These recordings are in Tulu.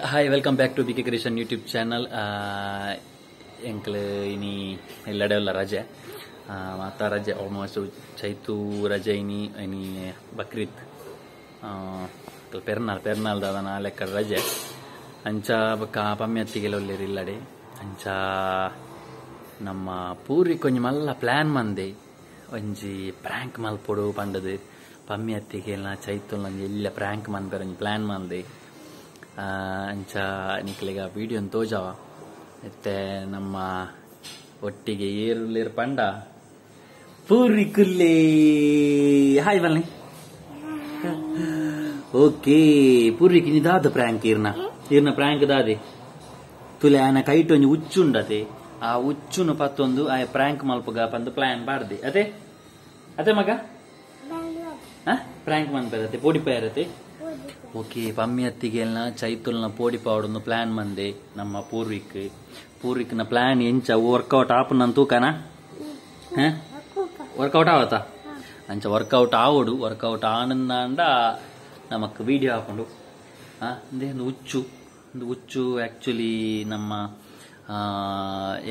Hi, welcome back to BK Creation YouTube channel. ಎಂಕ್ಲು ಇನಿ ಇಲ್ಲಡೆಲ್ಲ ರಜೆ, ಮಾತಾ ರಜೆ ಆಲ್ಮೋಸ್ಟ್ ಚೈತು ರಜೆ ಇನಿ ಇನಿ ಬಕ್ರೀದ್ ಪೆರ್ನಾಲ್ ಪೆರ್ನಾಲ್ ದಾದ ನಾಲೆಕ್ಕ ರಜೆ ಅಂಚ ಬೊಕ್ಕ ಪಮ್ಯತ್ತಿಗೆಲ್ಲ ಒಲ್ಲೇರು ಇಲ್ಲಡೆ ಅಂಚ ನಮ್ಮ ಪೂರಿ ಕೊಂಜಿ ಮಲ್ಲ ಪ್ಲ್ಯಾನ್ ಮಂದೆ ಒಂಜಿ ಪ್ರ್ಯಾಂಕ್ ಮಲ್ಪೊಡು ಪಂಡದು ಪಮ್ಯತ್ತಿಗೆಲ್ಲ ಚೈತುಲ್ ಒಂಜಿ ಇಲ್ಲ ಪ್ರ್ಯಾಂಕ್ ಮನ್ಪೆರ್ ಒಂಜಿ ಪ್ಲ್ಯಾನ್ ಮಂದೆ ಅಂಚ ನಿಕ್ಲೆಗ ವಿಡಿಯೋನ್ ತೋಜಾವ ಇತ್ತೆ ನಮ್ಮ ಒಟ್ಟಿಗೆ ಏರುಲೇರು ಪಂಡ ಪೂರಿ ಕುಲ್ಲೆ ಹಾಯ್ ಬನ್ನಿ ಓಕೆ ಪೂರಿ ಕಿನಿ ದಾದ ಪ್ರ್ಯಾಂಕ್ ಇರ್ನ ಇರ್ನ ಪ್ರ್ಯಾಂಕ್ ದಾದೆ ತುಲೆ ಆನ ಕೈಟ್ ಒಂಜಿ ಉಚ್ಚುಂಡತೆ ಆ ಉಚ್ಚುನು ಪತ್ತೊಂದು ಆ ಪ್ರ್ಯಾಂಕ್ ಮಲ್ಪುಗ ಪಂದು ಪ್ಲಾನ್ ಪಾಡ್ದೆ ಅದೇ ಅದೇ ಮಗ ಪ್ರ್ಯಾಂಕ್ ಮನ್ಪೆರತೆ ಪೋಡಿಪೇರತೆ ಓಕೆ ಪಮ್ಮಿಯತ್ತಿಗೆಲ್ಲ ಚೈತುಲ್ನ ಪೋಡಿ ಪಾವಡೊಂದು ಪ್ಲಾನ್ ಮಂದೆ ನಮ್ಮ ಪೂರ್ವಿಕ್ ಪೂರ್ವಿಕ್ನ ಪ್ಲಾನ್ ಎಂಚ ವರ್ಕೌಟ್ ಆಪುನ ತೂಕನ ವರ್ಕೌಟ್ ಆವತಾ ಅಂಚ ವರ್ಕೌಟ್ ಆವಡು ವರ್ಕೌಟ್ ಆನಂದಾಂಡ ನಮಕ್ ವಿಡಿಯೋ ಹಾಕೊಂಡು ಒಂದು ಉಚ್ಚು ಒಂದು ಉಚ್ಚು ಆ್ಯಕ್ಚುಲಿ ನಮ್ಮ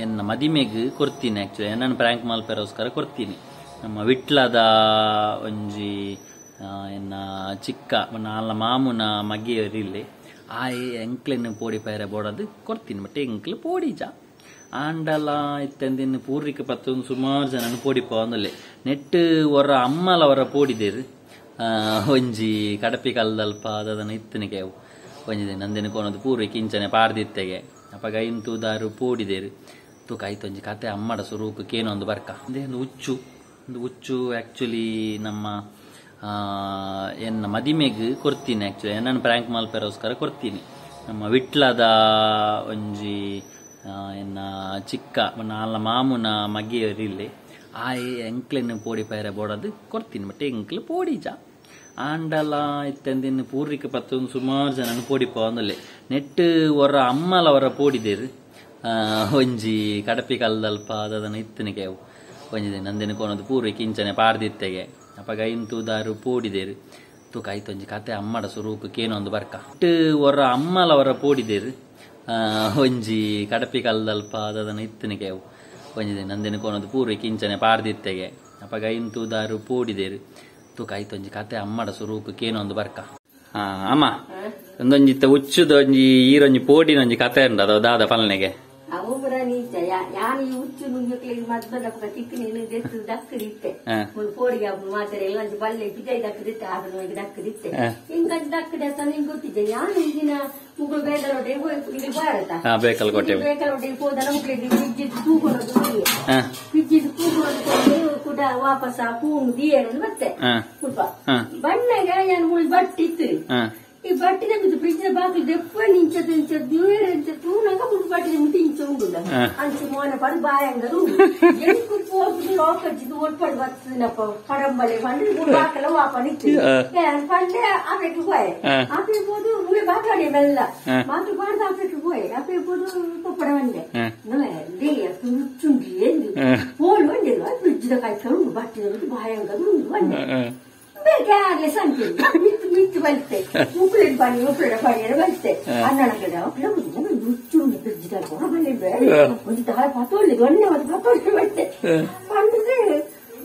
ಎನ್ನ ಮದಿಮೆಗ್ ಕೊರ್ತೀನಿ ಆ್ಯಕ್ಚುಲಿ ಎನ್ನನ್ನು ಪ್ರ್ಯಾಂಕ್ ಮಲ್ಪೆರೋಸ್ಕರ ಕೊರ್ತೀನಿ ನಮ್ಮ ವಿಟ್ಲದ ಒಂಜಿ ಎನ್ನ ಚಿಕ್ಕ ನಾಲ್ನ ಮಾಮುನ ಮಗ್ಗೆಯರಿಲ್ಲೆ ಆ ಎಂಕ್ಲೆನ್ ಪೋಡಿ ಪೈರೆ ಬೋಡದು ಕೊರ್ತೀನಿ ಬಟ್ ಎಂಕ್ಲು ಪೋಡಿಜ ಆಂಡಲ ಇತ್ತಂದಿನ ಪೂರ್ವಿಕ ಪತ್ತೊಂದು ಸುಮಾರು ಜನ ಪೋಡಿ ಪೋಂದಲ್ಲೆ ನೆಟ್ ಹೊರ ಅಮ್ಮಲ ಹೊರ ಪೋಡಿದೇರು ಒಂಜಿ ಕಡಪಿ ಕಲ್ದಲ್ಪ ಅದನ್ನು ಇತ್ತನಿಗೆ ಅವು ಒಂಜಿ ನಂದಿನ ಕೋನದು ಪೂರ್ವಿಕ ಇಂಚನೆ ಪಾರ್ದಿತ್ತೆಗೆ ಅಪಗ ಐನ್ ತೂದಾರು ಪೋಡಿದೇರು ತೂಕ ಐತು ಒಂಜಿ ಕತೆ ಅಮ್ಮಡ ಸುರೂಕು ಕೇನೊಂದು ಬರ್ಕ ಅದೇ ಒಂದು ಉಚ್ಚು ಒಂದು ಉಚ್ಚು ಆ್ಯಕ್ಚುಲಿ ನಮ್ಮ ಎನ್ನ ಮದಿಮೆಗ್ ಕೊರ್ತೀನಿ ಆ್ಯಕ್ಚುಲಿ ಎನ್ನನ್ನು ಪ್ರ್ಯಾಂಕ್ ಮಲ್ಪೆರೋಸ್ಕರ ಕೊರ್ತೀನಿ ನಮ್ಮ ವಿಟ್ಲದ ಒಂಜಿ ಎನ್ನ ಚಿಕ್ಕ ನಾಲ್ನ ಮಾಮುನ ಮಗ್ಗೆಯರಿಲ್ಲೆ ಆ ಎಂಕ್ಲೆನ್ ಪೋಡಿ ಪೈರೆ ಬೋಡದು ಕೊರ್ತೀನಿ ಬಟ್ ಎಂಕ್ಲು ಪೋಡಿಜ ಆಂಡಲ ಇತ್ತಂದಿನ ಪೂರ್ವಿಕ ಪತ್ತೊಂದು ಸುಮಾರು ಜನ ಪೋಡಿ ಪೋಂದಲ್ಲೆ ನೆಟ್ ಹೊರ ಅಮ್ಮಲ ಹೊರ ಪೋಡಿದೇರು ಒಂಜಿ ಕಡಪಿ ಕಲ್ದಲ್ಪ ಅದನ್ನು ಇತ್ತನಿಗೆ ಅವು ಒಂಜಿ ನಂದಿನ ಕೋನದು ಪೂರ್ವಿಕ ಇಂಚನೆ ಪಾರ್ದಿತ್ತೆಗೆ ಅಪಗ ಐನ್ ತೂದಾರು ಪೋಡಿದೇರು ತೂಕ ಐತು ಒಂಜಿ ಕತೆ ಅಮ್ಮಡ ಸುರೂಕು ಕೇನೊಂದು ಬರ್ಕ ಹೊರ ಅಮ್ಮಲ ಹೊರ ಪೋಡಿದೇರು ಒಂಜಿ ಕಡಪಿ ಕಲ್ದಲ್ಪ ಅದನ್ನು ಇತ್ತನಿಗೆ ಅವು ಒಂಜಿ ನಂದಿನ ಕೋನದು ಪೂರ್ವಿಕ ಇಂಚನೆ ಪಾರ್ದಿತ್ತೆಗೆ ಅಪಗ ಐನ್ ತೂದಾರು ಪೋಡಿದೇರು ತೂಕ ಐತು ಒಂಜಿ ಕತೆ ಅಮ್ಮಡ ಸುರೂಕು ಕೇನೊಂದು ಬರ್ಕ ಅಮ್ಮ ಒಂದೊಂಜಿ ಉಚ್ಚುದ ಒಂಜಿ ಈರೊಂಜಿ ಪೋಡಿನ ಒಂಜಿ ಕತೆ ಉಂಡು ಅದು ದಾದ ಪಲ್ನೆಗೆ ಯಾನು ಈ ಉಚ್ಚು ನುಂಜಕ್ಲಿಗೆ ಮದ್ಬದ ತಿಕ್ಕಿ ದೆತ್ತು ದಕ್ಕದಿತ್ತೆ ಪೋಡಿಗೆ ಮಾತ್ರ ಎಲ್ಲ ಒಂಜಿ ಬಲ್ಲೆ ಪಿಜೈ ದಕ್ಕದಿತ್ತೆ ಆಪನ ದಕ್ಕದಿತ್ತೆ ಹಿಂಗಂಜಿ ದಕ್ಕದೆ ಅಂತ ನಿಂಗೆ ಗೊತ್ತಿದ್ದೆ ಯಾನು ಇಂದಿನ ಮುಗುಳು ಬೇಕಲೊಟ್ಟೆ ಇಲ್ಲಿ ಬಾರತ ಬೇಕಲಕೋಟೆ ಬೇಕಲೊಟ್ಟೆ ಹೋದನ ಮುಗ್ಳಿಗೆ ಫ್ರಿಜ್ ತೂಕೊಳೋದು ಫ್ರಿಜ್ ತೂಕೊಳೋದು ಕೂಡ ವಾಪಸ್ ಆ ಪೂನು ದಿಯೇನು ಮತ್ತೆ ಸ್ವಲ್ಪ ಬಣ್ಣಗ ಯಾನು ಮುಳಿ ಬಟ್ಟಿ ಇತ್ತು ಈ ಬಟ್ಟಿದ ಬಿದ್ದು ಫ್ರಿಜ್ ಬಾಗಿಲು ದೆಪ್ಪ ನಿಂಚ ಇಂಚ ಇಂಚ ತೂನಗ ಮುಳು ಬಟ್ಟಿದ ಮುಟ್ಟು ಇಂಚ ಉಂಡು ಅಂಚೆ ಮೋನ ಪಡು ಬಾಯಂಗದು ಎಂಕು ಪೋದು ಲೋಕಜ್ಜಿದು ಒಡ್ಪಡು ಬರ್ತದನಪ್ಪ ಕಡಂಬಳೆ ಪಂಡು ಬಾಕಲ ವಾಪ ನಿಂತು ಪಂಡೆ ಆಪೆಗೆ ಹೋಯೆ ಆಪೆ ಪೋದು ಮುಳಿ ಬಾಕಾಡಿ ಮೆಲ್ಲ ಮಾತು ಬಾರ್ದು ಆಪೆಗೆ ಹೋಯೆ ಆಪೆ ಪೋದು ಪೊಪ್ಪಡ ಬಂದೆ ಚುಂಡಿ ಎಂದು ಹೋಳು ಬಂದಿಲ್ಲ ಫ್ರಿಜ್ದ ಕಾಯ್ತಾ ಉಂಡು ಬಟ್ಟಿದ ಬಿಟ್ಟು ಬಾಯಂಗದು ಉಂಡು ಬಂದೆ ಬೇಕಾಗ್ಲೇ ಸಂತೆ ಮಿತ್ತು ಮಿತ್ತು ಬಲ್ತೆ ಉಪ್ಪುಳೆಡ್ ಬನ್ನಿ ಉಪ್ಪುಳೆಡ ಬನ್ನಿ ಬಲ್ತೆ ಅಣ್ಣನ ಕಡೆ ಹುಚ್ಚುಂಡು ಫ್ರಿಜ್ ಒಂದು ದಾಳ ಪತೋಳಿ ದೊಣ್ಣೆ ಒಂದು ಪತೋಳಿ ಬಲ್ತೆ ಪಂಡಿದ್ರೆ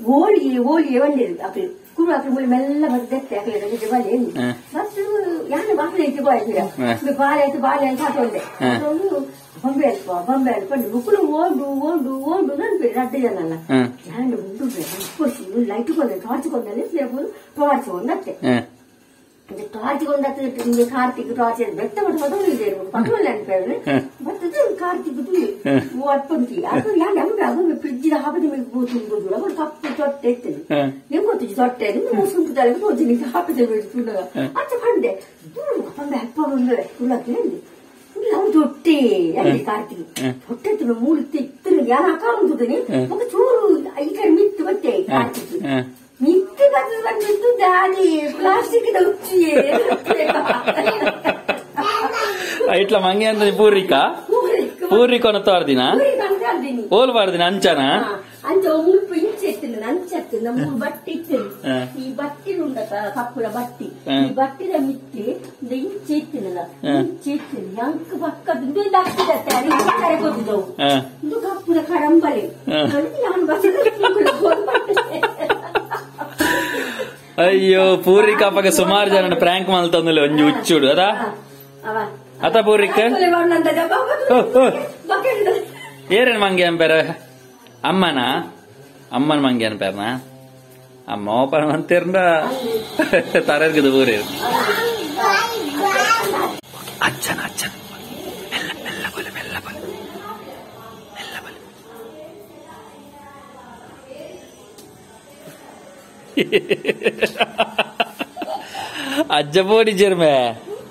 ಹೋಳಿಗೆ ಹೋಳಿಗೆ ಬಂದಿರು ಅಕ್ಲಿ ಕುರು ಅಕ್ಲಿ ಮುಳಿ ಮೆಲ್ಲ ಬರ್ತದೆ ಅಕ್ಲಿ ಬಲಿ ಮತ್ತು ಯಾನು ಬಾಕಲಿ ಐತೆ ಬಾಯ್ತೀರ ಬಾಳೆ ಆಯ್ತು ಬಾಳೆ ಅಂತ ಹಾಕೊಂಡೆ ಬೊಂಬೆ ಅಲ್ಪ ಬೊಂಬೆ ಅಲ್ಪ ಮುಕ್ಕಳು ಓಡು ಓಡು ಓಡು ನನ್ಪೇರು ರಡ್ಡು ಜನಲ್ಲ ಯಾನು ಉಂಡು ಲೈಟ್ ಕೊಂದ ಟಾರ್ಚ್ ಕೊಂದಲ್ಲಿ ಟಾರ್ಚ್ ಒಂದತ್ತೆ ಟಾರ್ಚ್ ಕೊಂದತ್ತೆ ಕಾರ್ತಿಕ್ ಟಾರ್ಚ್ ಬೆಟ್ಟ ಬಿಟ್ಟು ಪಟೋಲಿ ಪಟೋಲಿ ಅನ್ಪೇರು ಬರ್ತದೆ ಕಾರ್ತಿಕ್ ಅಪ್ಪಂತಿ ಅದು ಯಾನ್ ನಮ್ಗೆ ಅದು ಫ್ರಿಜ್ ಹಾಪದ ಮೇಲೆ ಕೂತು ಅವರು ಕಪ್ಪು ತೊಟ್ಟೆ ಇರ್ತದೆ ನಿಮ್ಗೆ ಗೊತ್ತು ತೊಟ್ಟೆ ಮುಸುಂಟು ತೋಜಿ ಹಾಪದ ಮೇಲೆ ಅಚ್ಚ ಪಂಡೆ ಪಂಡೆ ಅಪ್ಪ ಬಂದ್ರೆ ಉಳ್ಳಕ್ಕೆ ನಾವು ತೊಟ್ಟೆ ಅಲ್ಲಿ ಕಾರ್ತಿಕ್ ತೊಟ್ಟೆ ಮೂಲ ಇತ್ತು ಯಾರು ಹಾಕೊಂಡಿದ್ದೀನಿ ಒಂದು ಚೂರು ಈ ಕಡೆ ಮಿತ್ತು ಬತ್ತೆ ಕಾರ್ತಿಕ್ ಮಿತ್ತು ಬಂದು ಬಂದಿದ್ದು ದಾದಿ ಪ್ಲಾಸ್ಟಿಕ್ ಉಚ್ಚಿಯೇ ಇಟ್ಲ ಮಂಗೆ ಅಂದ್ರೆ ಪೂರಿಕ ಪೂರಿಕೊನ ತೋರ್ದಿನ ಓಲ್ ಬಾರ್ದಿನ ಅಂಚನ ಅಂಚ ಮುಲ್ಪ ಇಂಚೆ ಇತ್ತು ಅಂಚೆ ಇತ್ತು ಮೂರು ಬಟ್ಟೆ ಇತ್ತು ಈ ಬಟ್ಟಿ ಉಂಡತ ಕಪ್ಪುರ ಬಟ್ಟಿ ಈ ಬಟ್ಟಿದ ಮಿತ್ತಿ ಇಂಚೆ ಇತ್ತಿನಲ್ಲ ಇಂಚೆ ಇತ್ತಿನ ಅಂಕ ಪಕ್ಕದ ಕೊಟ್ಟಿದ್ದವು ಇದು ಕಪ್ಪುರ ಕಡಂಬಲೆ ಅಯ್ಯೋ ಪೂರಿಕ ಅಪ್ಪಗ ಸುಮಾರು ಜನ ಪ್ರಾಂಕ್ ಮಲ್ತಂದಿಲ್ಲ ಒಂಜಿ ಹುಚ್ಚುಡು ಅದ ಅತ ಪೂರಿಕ ಏರೇನು ಮಂಗೆ ಅಂಪೇರ ಅಮ್ಮನ ಅಮ್ಮನ ಮಂಗೆ ಅನ್ಪೇರ್ನ ಅಮ್ಮ ಓಪನ್ ಅಂತೀರ್ನ ತರರ್ಗದು ಊರೇ ಅಜ್ಜನ ಅಜ್ಜನ ಮೆಲ್ಲ ಮೆಲ್ಲ ಬಲೆ ಮೆಲ್ಲ ಬಲೆ ಮೆಲ್ಲ ಬಲೆ ಅಜ್ಜ ಪೋಡಿಜರ್ ಮೇ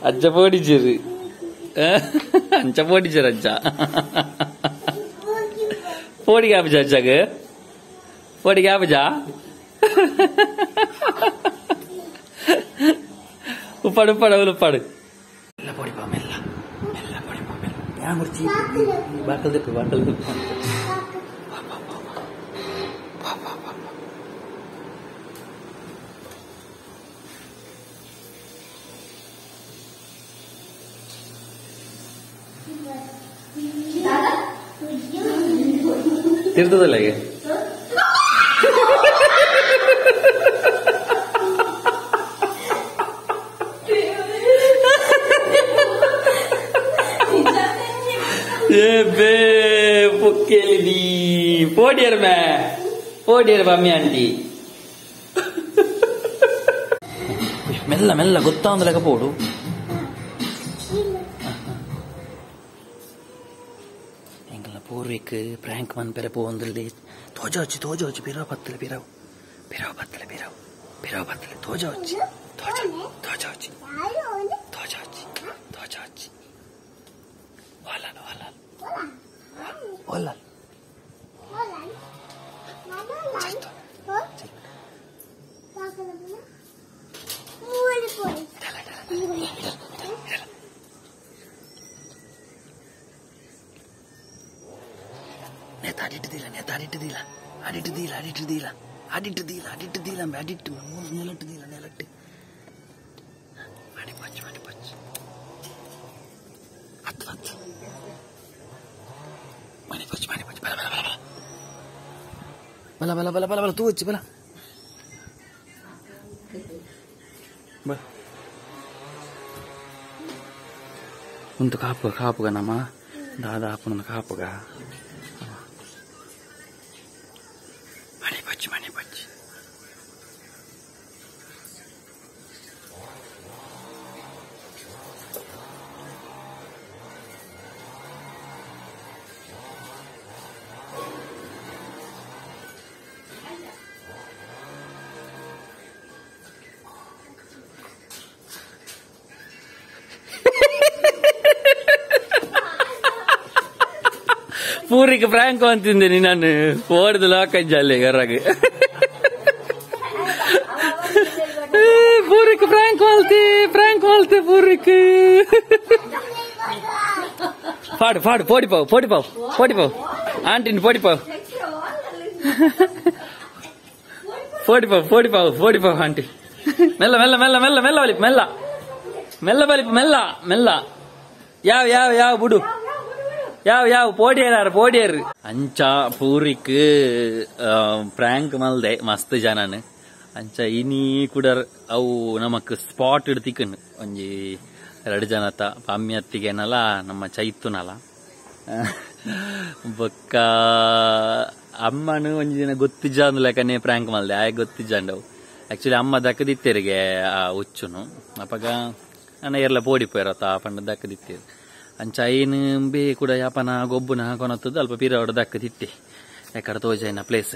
ಅಜ್ಜ ಪೋಡಿಜರು ಅಂಚ ಪೋಡಿಜರ್ ಅಜ್ಜ ಪೋಡಿಗೆ ಆಪುಜ ಅಜ್ಜಗ ಪೋಡಿಗೆ ಆಪುಜ ಉಪ್ಪಾಡು ಉಪ್ಪಾಡು ಅವಳು ಉಪ್ಪಾಡು ಮೆಲ್ಲ ಪೋಡಿಪಾ ಮೆಲ್ಲ ಮೆಲ್ಲ ಪೋಡಿಪಾ ಮೆಲ್ಲ ಯಾ ಮುರ್ಚಿ ಬಾಕಲ್ ದೆಪ್ಪು ಬಾಕಲ್ ದೆಪ್ಪು ತಿರ್ತದಲ್ಲ ಈಗ ಏ ಬೇ ಪೊಕ್ಕೇಲಿ ಪೋಡಿಯರ್ ಮೇ ಪೋಡಿಯರ್ ಬಮ್ಮಿ ಆಂಟಿ ಮೆಲ್ಲ ಮೆಲ್ಲ ಗೊತ್ತಾಂದ್ಲೆಕ್ಕ ಪೋಡು ಎಂಕಲ್ನ ಪೂರ್ವಿಕ್ ಪ್ರಾಂಕ್ ಮನ್ಪೆರೆ ಪೋಂದಿಲ್ಲಿ ತೋಜ ತೋಜ ಪಿರವ್ ಪತ್ತಲೆ ಪಿರವ್ ಪಿರವ್ ಪತ್ತಲೆ ಪಿರವ್ ಪಿರವ್ ಪತ್ತಲೆ ತೋಜ ತೋಜ ತೋಜ ತೋಜ ತೋಜ ವಾಲಾಲ್ ವಾಲಾಲ್ ವಾಲಾಲ್ ಅಡಿಟ್ಟು ಅಡಿಟ್ಟು ದೀಲ ಅಡಿಟ್ಟು ದೀಲ ಅಡಿಟ್ಟು ದೀಲ ಅಡಿಟ್ಟು ದೀಲ ಅಡಿಟ್ಟು ಮೂರು ನೆಲಟ್ಟು ದೀಲ ನೆಲಟ್ಟು ಮಣಿ ಪಚ್ಚು ಮಣಿ ಪಚ್ಚು ಹತ್ತು ಹತ್ತು ಮಣಿ ಪಚ್ಚು ಮಣಿ ಪಚ್ಚು ಬಲ ಬಲ ಬಲ ಬಲ ಬಲ ಬಲ ಬಲ ಬಲ ತೂವಚ್ಚು ಬಲ ಬಲ ಉಂಟು ಕಾಪುಗ ಕಾಪುಗ ನಮ್ಮ ದಾದಾ ಅಪ್ಪನ ಕಾಪುಗ ಮಣಿ ಪಚ್ಚಿ ಪೂರಿಗೆ ಪ್ರಾಂಕ್ ಅಂತಿದ್ದೀನಿ ನಾನು ಓಡ್ದು ಲಾಕಜ್ಜಲ್ಲಿ ಗರ್ರಾಗ ಪೂರಿಕ್ ಪ್ರಾಂಕ್ ವಾಲ್ತಿ ಪ್ರಾಂಕ್ ವಾಲ್ತಿ ಪೂರಿಕ್ ಪಾಡು ಪಾಡು ಪೋಡಿಪಾವು ಪೋಡಿಪಾವು ಪೋಡಿಪಾವು ಆಂಟಿನ ಪೋಡಿಪಾವು ಪೋಡಿಪಾವು ಪೋಡಿಪಾವು ಪೋಡಿಪಾವು ಆಂಟಿ ಮೆಲ್ಲ ಮೆಲ್ಲ ಮೆಲ್ಲ ಮೆಲ್ಲ ಮೆಲ್ಲ ಬಲಿಪ್ ಮೆಲ್ಲ ಮೆಲ್ಲ ಬಲಿಪ್ ಮೆಲ್ಲ ಮೆಲ್ಲ ಯಾವ ಯಾವ ಯಾವ ಬುಡು ಯಾವ ಯಾವ ಪೋಡಿಯರ್ ಪೋಡಿಯರ್ ಅಂಚ ಪೂರಿಕ್ ಪ್ರಾಂಕ್ ಮಲ್ದೆ ಮಸ್ತ್ ಜನನ್ ಅಂಚ ಇನಿ ಕೂಡ ಅವು ನಮಕ್ ಸ್ಪಾಟ್ ಇಡ್ತಿಕ್ಕನ್ ಒಂಜಿ ಎರಡು ಜನತ ಪಮ್ಮಿ ಅತ್ತಿಗೆನಲ್ಲ ನಮ್ಮ ಚೈತುನಲ್ಲ ಬೊಕ್ಕ ಅಮ್ಮನು ಒಂಜಿ ದಿನ ಗೊತ್ತಿಜ್ಜ ಲೆಕ್ಕನೆ ಪ್ರಾಂಕ್ ಮಲ್ದೆ ಆಯ್ ಗೊತ್ತಿಜ್ಜಂಡವು ಆಕ್ಚುಲಿ ಅಮ್ಮ ದಕ್ಕದಿತ್ತೆರಿಗೆ ಆ ಹುಚ್ಚುನು ಅಪಗ ನನ್ನ ಎರ್ಲ ಪೋಡಿಪೋಯರತ್ತ ಪಂಡ ದಕ್ಕದಿತ್ತೇರು ಅಂಚ ಐನ್ ಬೇ ಕೂಡ ಯಾಪನ ಗೊಬ್ಬುನ ಕೊನತ್ತದ್ದು ಅಲ್ಪ ಪಿರವಡ ದಕ್ಕದಿತ್ತೆ ಯಾಕಡೆ ತೋಜೈನ ಪ್ಲೇಸ್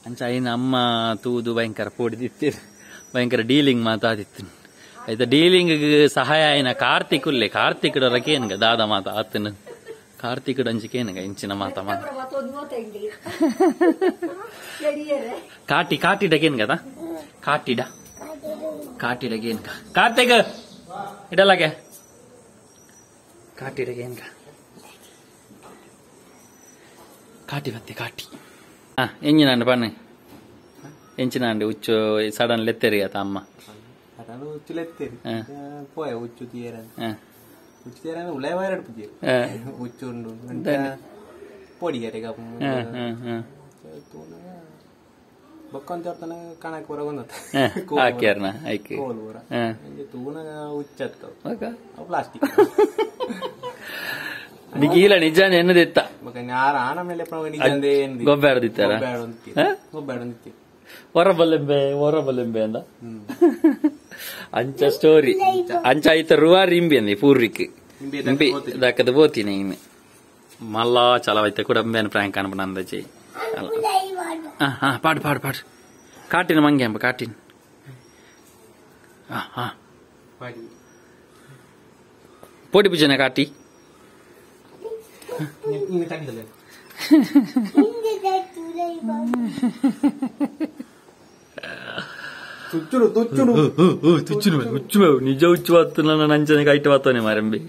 ಅಂಚ ಐನ ಅಮ್ಮ ತೂದು ಭಯಂಕರ ಪೋಡಿದಿತ್ತೇರು ಭಯಂಕರ ಡೀಲಿಂಗ್ ಮಾತಾದಿತ್ತು ಆಯ್ತಾ ಡೀಲಿಂಗ್ ಸಹಾಯ ಆಯ್ನ ಕಾರ್ತಿಕ್ ಉಲ್ಲೆ ಕಾರ್ತಿಕ್ ಡೊರಕೇನ್ಗ ದಾದ ಮಾತ ಆತನ ಕಾರ್ತಿಕ್ ಡಂಚಿಕೇನ್ಗ ಇಂಚಿನ ಮಾತ ಮಾತ ಕಾಟಿ ಕಾಟಿಡಕೇನ್ಗದ ಕಾಟಿಡ ಕಾಟಿಡಕೇನ್ಗ ಕಾರ್ತಿಕ್ ಇಡಲಾಗೆ ಕಾಟಿಡಕೇನ್ಗ ಕಾಟಿ ಬತ್ತೆ ಕಾಟಿ ಹಾ ಎಂಜಿನ ಬನ್ನಿ ಎಂಚಿನ ಅಂಡಿ ಉಚ್ಚು ಸಡನ್ ಲೆತ್ತೆರಿ ಆತ ಅಮ್ಮ ಸಡನ್ ಉಚ್ಚು ಲೆತ್ತೆರಿ ಪೋಯ ಉಚ್ಚು ತೀರ ಉಚ್ಚು ತೀರ ಉಲೈ ವೈರಡ್ ಪುಜಿ ಉಚ್ಚು ಉಂಡು ಪೊಡಿಗೆರೆ ಬೊಕ್ಕಂತ ಕಣಕ್ ಹೊರ ಹಾಕ್ಯಾರನ ಐಕೆ ತೂನ ಉಚ್ಚತ್ತ ಪ್ಲಾಸ್ಟಿಕ್ ನಿಗೀಲ ನಿಜ ಎನ್ನದಿತ್ತ ಗೊಬ್ಬರ ಹೊರಬಲ್ಲೆಂಬೆ ಹೊರಬಲ್ಲೆಂಬೆ ಅಂದ ಅಂಚ ಸ್ಟೋರಿ ಅಂಚ ಐತ ರುವಾರಿ ಇಂಬಿ ಅಂದಿ ಪೂರ್ವಿಕ್ ಇಂಬಿ ದಾಕದ ಬೋತೀನಿ ಇನ್ನು ಮಲ್ಲ ಚಲವೈತೆ ಕೂಡ ಅಂಬೇನ ಪ್ರಾಂಕ್ ಅನ್ಪಣ ಅಂದಜಿ ಪಾಡು ಪಾಡು ಪಾಡು ಕಾಟಿನ ಮಂಗೆ ಅಂಬ ಕಾಟಿನ ಪೋಟಿ ಪೂಜನೆ ಕಾಟಿ ನಿಜ ಹುಚ್ಚು ಬಾತು ನನ್ನ ನಂಚನೆ ಕೈಟ್ ಬಾತಾನೆ ಮಾರಂಬಿ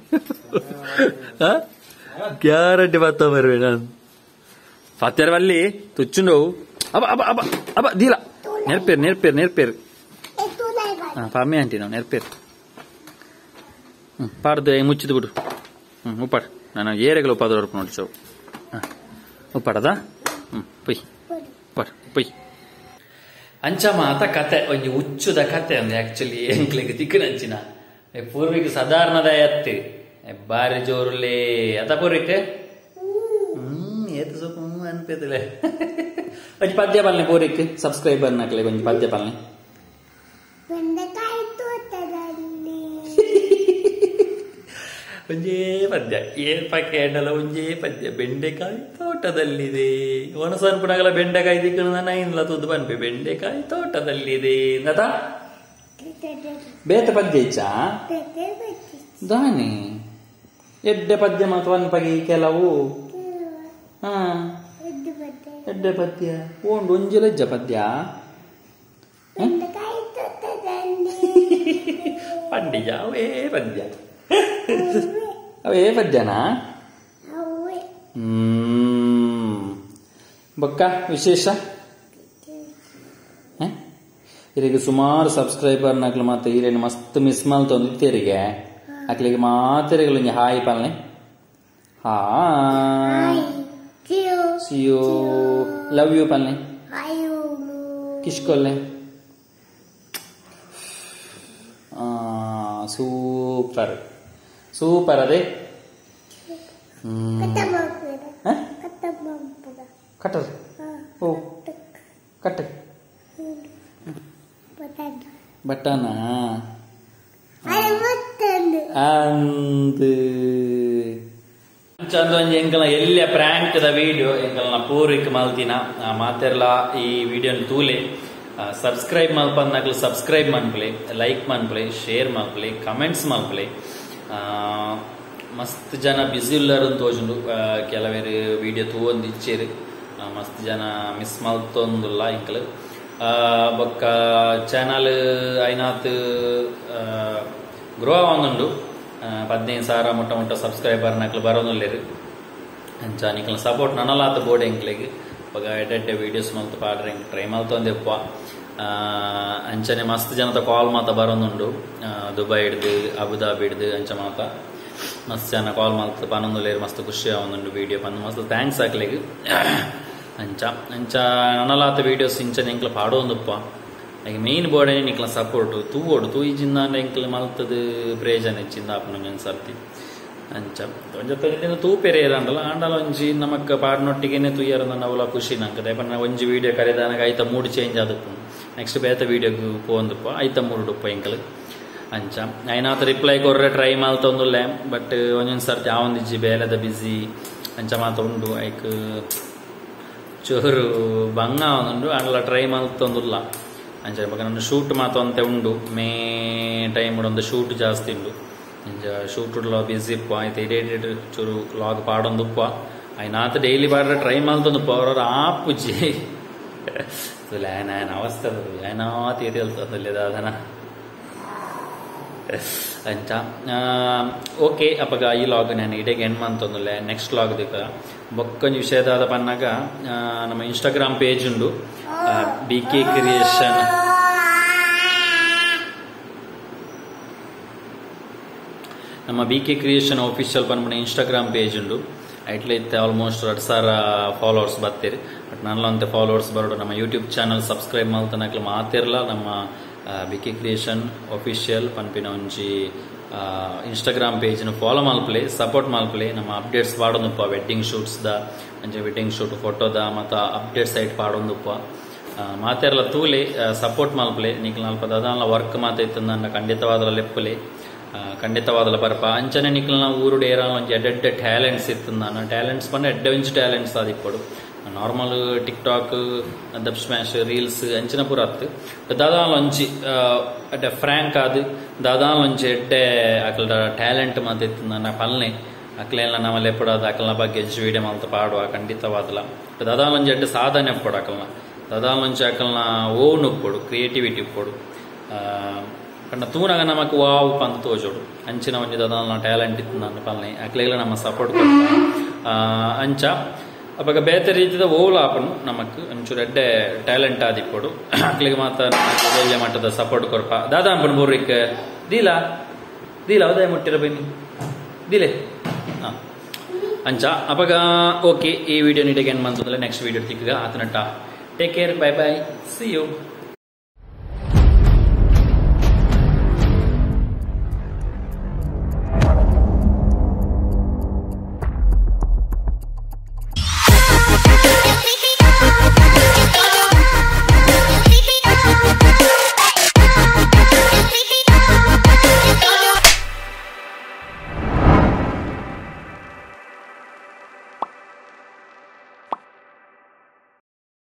ಗ್ಯಾರಂಟಿ ಬಾತ ಮರ್ವೆ ನಾನು ಫಾತ್ಯರವಲ್ಲಿ ತುಚ್ಚುಂಡು ಅಬ ಅಬ ಅಬ ಅಬ ದೀಲ ನೆರ್ಪೇರು ನೆರ್ಪೇರು ನೆರ್ಪೇರು ಪಮ್ಮೆ ಆಂಟಿ ನಾವು ನೆರ್ಪೇರು ಪಾಡ್ದು ಮುಚ್ಚಿದ್ದು ಬಿಡು ಹ್ಞೂ ಉಪ್ಪಾಡು ನಾನು ಏರೆಗಳು ಉಪ್ಪಾದ ಹೊರಪು ನೋಡಿ ಚೌ ಉಪ್ಪಾಡದಾ ಹ್ಞೂ ಪೊಯ್ ಉಪ್ಪಾಡು ಪೊಯ್ ಅಂಚ ಮಾತ ಕತೆ ಒಂಜಿ ಉಚ್ಚುದ ಕತೆ ಒಂದು ಆಕ್ಚುಲಿ ಎಂಕ್ಲೆಗ್ ತಿಕ್ಕನಂಚಿನ ಪೂರ್ವಿಕ್ ಸಾಧಾರಣದ ಎತ್ತು ಬಾರಿ ಜೋರುಲೇ ಅತ ಪೂರ್ವಿಕ್ ಏತು ಸ್ವಲ್ಪ ಅನ್ಪೇತಲೆ ಒಂಜಿ ಪದ್ಯ ಪಾಲನೆ ಪೂರ್ವಿಕ್ ಸಬ್ಸ್ಕ್ರೈಬರ್ ನಕ್ಲೆ ಒಂಜಿ ಪದ್ಯ ಪಾಲನೆ ಒಂಜೇ ಪದ್ಯ ಏಲ್ಪ ಕೇಂಡಲ ಒಂಜೇ ಪದ್ಯ ಬೆಂಡೆಕಾಯಿ ತೋಟದಲ್ಲಿದೆ ಒಣಸನ್ಪುಣಗಲ ಬೆಂಡೆಕಾಯಿ ದಿಕ್ಕಣ ನಾನು ತೂದು ಪನ್ಪೆ ಬೆಂಡೆಕಾಯಿ ತೋಟದಲ್ಲಿದೆ ನತ ಬೇತ ಪದ್ಯ ಇಚ್ಚಾ ದಾನಿ ಎಡ್ಡೆ ಪದ್ಯ ಮಾತ್ರ ಅನ್ಪಗಿ ಕೆಲವು ಹಾ ಎಡ್ಡೆ ಪದ್ಯ ಓಂಡು ಒಂಜಿ ಲಜ್ಜ ಪದ್ಯ ಪಂಡಿಜ ಅವೇ ಪದ್ಯ ಅವೇ ಪದ್ಯನಾ ಬೊಕ್ಕ ವಿಶೇಷ ಇರಿಗೆ ಸುಮಾರು ಸಬ್ಸ್ಕ್ರೈಬರ್ ನಕ್ಲು ಮತ್ತೆ ಈರೇನು ಮಸ್ತ್ ಮಿಸ್ ಮಲ್ತೊಂದು ಇತ್ತೇರಿಗೆ ಅಕ್ಲಿಗೆ ಮಾತೆರೆಗಳು ಒಂಜಿ ಹಾಯ್ ಪಲ್ನೆ hi see you love you ಪಲ್ನೆ ಕಿಶ್ಕೊಲ್ಲೆ super super ಅದೇ ಕಟ್ಟರ್ ಓ ಕಟ್ಟ ಬಟ್ಟನಾ ಅಂದು ಚಂದ ಒಂಜಿ ಎಂಕಲ್ನ ಎಲ್ಲೆ ಪ್ರಾಂಕ್ ದ ವಿಡಿಯೋ ಎಂಕಲ್ನ ಪೂರ್ವಿಕ್ ಮಲ್ತಿನ ಮಾತೆರ್ಲ ಈ ವಿಡಿಯೋನ ತೂಲೆ ಸಬ್ಸ್ಕ್ರೈಬ್ ಮಲ್ಪನ್ನಕ್ಲು ಸಬ್ಸ್ಕ್ರೈಬ್ ಮನ್ಪಲೆ ಲೈಕ್ ಮನ್ಪಲೆ ಶೇರ್ ಮಲ್ಪಲೆ ಕಮೆಂಟ್ಸ್ ಮಲ್ಪಲೆ ಮಸ್ತ್ ಜನ ಬಿಸಿ ಉಲ್ಲರು ತೋಜುಂಡು ಕೆಲವೇರು ವಿಡಿಯೋ ತೂವೊಂದು ಇಚ್ಚೇರು ಮಸ್ತ್ ಜನ ಮಿಸ್ ಮಲ್ತೊಂದುಲ್ಲ ಎಂಕಲ್ ಬೊಕ್ಕ ಚಾನಲ್ ಐನಾತ್ ಗ್ರೋ ಆವೊಂದುಂಡು 15,000 ಮುಟ್ಟ ಮುಟ್ಟ ಸಬ್ಸ್ಕ್ರೈಬರ್ ನಕ್ಲು ಬರೋನುಲ್ಲೇರು ಅಂಚ ನಿಕ್ಲ ಸಪೋರ್ಟ್ ನನಲಾತ ಬೋರ್ಡ್ ಎಂಕ್ಲೆಗ್ ಬೊಕ ಎಡ್ಡೆ ವೀಡಿಯೋಸ್ ಮಲ್ತ್ ಪಾಡ್ರೆ ಎಂಕ್ ಟ್ರೈ ಮಲ್ತೊಂದೆಪ್ಪ ಅಂಚನೆ ಮಸ್ತ್ ಜನತ ಕಾಲ್ ಮಾತ ಬರೋನುಂಡು ದುಬೈ ಹಿಡ್ದು ಅಬುದಾಬಿ ಹಿಡ್ದು ಅಂಚ ಮಾತ ಮಸ್ತ್ ಜನ ಕಾಲ್ ಮಲ್ತ್ ಪನೊಂದುಲ್ಲೇರು ಮಸ್ತ್ ಖುಷಿ ಆವೊಂದುಂಡು ವೀಡಿಯೋ ಪಂದ್ ಮಸ್ತ್ thanks ಅಕ್ಲೆಗ್ ಅಂಚ ಅಂಚ ನನಲಾತ ವೀಡಿಯೋಸ್ ಇಂಚನೆ ಎಂಕ್ಲ ಪಾಡೊಂದುಪ್ಪ ಐಕ್ ಮೇನ್ ಬೋರ್ಡ್ ನಿಕ್ಲ ಸಪೋರ್ಟ್ ತೂವೊಡು ತೂಯಿಜಿಂದ ಎಂಕ್ಲ ಮಲ್ತದ ಪ್ರಯೋಜನ ಹೆಚ್ಚಿಂದ ಆಪುನ ಸರ್ತಿ ಅಂಚ ಒಂಜ ತೊಂಜ ತೂಪೆರೆ ಇರಂಡಲ ಆಂಡಲ ಒಂಜಿ ನಮಕ್ ಪಾಡ್ನೊಟ್ಟಿಗೆನೆ ತೂಯರಂದ ನವಲ ಖುಷಿ ನಂಕ ದಯಪಂಡ ಒಂಜಿ ವೀಡಿಯೋ ಕರೆದಾನಗ ಐತ ಮೂಡ್ ಚೇಂಜ್ ಆದಪ್ಪು ನೆಕ್ಸ್ಟ್ ಬೇತ ವೀಡಿಯೋಗ್ ಪೋಂದುಪ್ಪ ಐತ ಮೂಡುಪ್ಪ ಎಂಕಲ್ ಅಂಚ ಐನಾತ ರಿಪ್ಲೈ ಕೊರ್ರೆ ಟ್ರೈ ಮಲ್ತೊಂದುಲ್ಲೆ ಬಟ್ ಒಂಜೊಂದು ಸರ್ತಿ ಆವೊಂದಿಜ್ಜಿ ಬೇಲೆದ ಬಿಸಿ ಅಂಚ ಮಾತ ಉಂಡು ಐಕ್ ಚೂರು ಬಂಗ ಆವೊಂದುಂಡು ಆಂಡಲ ಟ್ರೈ ಮಲ್ತೊಂದುಲ್ಲ ಅಂಚ ಬೊಕ ನನ್ನ ಶೂಟ್ ಮಾತ ಒಂತೆ ಉಂಡು ಮೇ ಟೈಮ್ ಒಂದು ಶೂಟ್ ಜಾಸ್ತಿ ಉಂಡು ಅಂಚ ಶೂಟ್ ಉಡ್ಲ ಬಿಸಿ ಇಪ್ಪ ಆಯ್ತು ಇಡೇಟ್ ಚೂರು ಲಾಗ್ ಪಾಡೊಂದುಪ್ಪ ಐನಾತ ಡೈಲಿ ಪಾಡ್ರೆ ಟ್ರೈ ಮಲ್ತೊಂದುಪ್ಪ ಅವ್ರವ್ರ ಆಪುಜಿ ఆయన ಅವಸ್ಥೆ ఆయన ತೀರಿ ದಾದನ. ಅಂಚ ಓಕೆ ಅಪಗ ಈ ಲಾಗ್ ನಾನು ಇಡೆಗೆ ಎಂಡ್ ಮಂತೊಂದುಲ್ಲೆ ನೆಕ್ಸ್ಟ್ ಲಾಗ್ ದಿಕ್ಕ ಬೊಕ್ಕೊಂಜಿ ವಿಷಯದಾದ ಪನ್ನಾಗ ನಮ್ಮ ಇನ್ಸ್ಟಾಗ್ರಾಮ್ ಪೇಜ್ ಉಂಡು ಬಿ ಕೆ ಕ್ರಿಯೇಷನ್ ನಮ್ಮ ಬಿ ಕೆ ಕ್ರಿಯೇಷನ್ ಆಫೀಷಿಯಲ್ ಪನ್ಪುನ ಇನ್ಸ್ಟಾಗ್ರಾಮ್ ಪೇಜ್ ಉಂಡು ಐಟ್ಲ ಆಲ್ಮೋಸ್ಟ್ 2000 ಫಾಲೋವರ್ಸ್ ಬತ್ತೀರಿ ಬಟ್ ನನ್ನಂತೆ ಫಾಲೋವರ್ಸ್ ಬರೋಡು ನಮ್ಮ ಯೂಟ್ಯೂಬ್ ಚಾನಲ್ ಸಬ್ಸ್ಕ್ರೈಬ್ ಮಲ್ತನಕ್ಲು ಮಾತಿರ್ಲ ನಮ್ಮ ಬಿ ಕೆ ಕ್ರಿಯೇಷನ್ ಆಫೀಷಿಯಲ್ ಪನ್ಪಿನ ಒಂಜಿ ಇನ್ಸ್ಟಾಗ್ರಾಮ್ ಪೇಜ್ನ ಫಾಲೋ ಮಲ್ಪಲೆ ಸಪೋರ್ಟ್ ಮಲ್ಪಲೆ ನಮ್ಮ ಅಪ್ಡೇಟ್ಸ್ ಪಾಡೊಂದುಪ್ಪ ವೆಡ್ಡಿಂಗ್ ಶೂಟ್ಸ್ the ಅಂಚೆ ವೆಡ್ಡಿಂಗ್ ಶೂಟ್ ಫೋಟೋದ ಮತ್ತು ಅಪ್ಡೇಟ್ಸ್ ಐಟ್ ಪಾಡೊಂದುಪ್ಪ ಮಾತೆರ್ಲ ತೂಲೆ ಸಪೋರ್ಟ್ ಮಲ್ಪಲೆ ನಿಕ್ಲ ನಲ್ಪ ದಾದಾನ್ಲ ವರ್ಕ್ ಮಾತೈತಂದ ಖಂಡಿತವಾದಲ ಲೆಪ್ಪಲೆ ಖಂಡಿತವಾದಲ ಬರ್ಪ ಅಂಚನೆ ನಿಕ್ಲ ಊರುಡು ಏರಾಲ ಒಂಜಿ ಎಡ್ಡೆಡ್ಡೆ ಟ್ಯಾಲೆಂಟ್ಸ್ ಇತ್ತಂದಾನ ಟ್ಯಾಲೆಂಟ್ಸ್ ಪಂಡ ಎಡ್ಡೆ ಒಂಜಿ talents ಆದಿಪ್ಪಡು normal TikTok Dubsmash reels ಅಂಚಿನ ಪೂರ ಅತ್ತು ದಾದಾಲ ಒಂಜಿ ಎಡ್ಡೆ ಫ್ರ್ಯಾಂಕ್ ಆದ್ ದಾದಾಲ ಒಂಜಿ ಎಡ್ಡೆ ಅಕಲ್ಡ ಟ್ಯಾಲೆಂಟ್ ಮಾತಿತ್ತಂದಾನ ಪಲ್ನೆ ಅಕ್ಲೆಲ್ಲ ನಮ್ಮ ಲೆಪ್ಪಡಾದ ಅಕಲ್ನ ಬಗ್ಗೆ ಒಂಜಿ ವೀಡಿಯೋ ಮಲ್ತ ಪಾಡುವ ಖಂಡಿತವಾದಲ ದಾದಾಲ ಒಂಜಿ ಎಡ್ಡೆ ಸಾಧನೆ ಉಪ್ಪಡು ಅಕಲ್ನ ದಾದಾಲ ಒಂಜಿ ಅಕಲ್ನ ಓನ್ ಉಪ್ಪೊಡು ಕ್ರಿಯೇಟಿವಿಟಿ ಉಪ್ಪೊಡು ಪಂಡ ತೂನಗ ನಮಕ್ ವಾವ್ ಪಂದ್ ತೋಜೋಡು ಅಂಚಿನ ಒಂಜಿ ದಾದಾಲ ಟ್ಯಾಲೆಂಟ್ ಇತ್ತು ಪಲ್ನೆ ಅಕ್ಲೆಗ್ಲ ನಮ್ಮ ಸಪೋರ್ಟ್ ಕೊಡ್ತ ಅಂಚ ಅಪಗ ಬೇತೆ ರೀತಿದ ಓಲ ಆಪನು ನಮಕ್ ಒಂಚೂರು ಎಡ್ಡೆ ಟ್ಯಾಲೆಂಟ್ ಆದಿಪ್ಪೊಡು ಅಕ್ಲೆಗ್ ಮಾತ ಎಲ್ಯ ಮಟ್ಟದ ಸಪೋರ್ಟ್ ಕೊರ್ಪ ದಾದಾ ಅಂಪನ್ ಬೋರಿಕ್ ದೀಲಾ ದೀಲಾ ಉದಯ ಮುಟ್ಟಿರ ಬನ್ನಿ ದಿಲೆ ಅಂಚ ಅಪಗ ಓಕೆ ಈ ವಿಡಿಯೋ ನೀಡಿಗೆ ಏನು ಮಂತಂದ್ರೆ ನೆಕ್ಸ್ಟ್ ವಿಡಿಯೋ ತಿಕ್ಕಗ ಆತನಟ take care bye bye see you.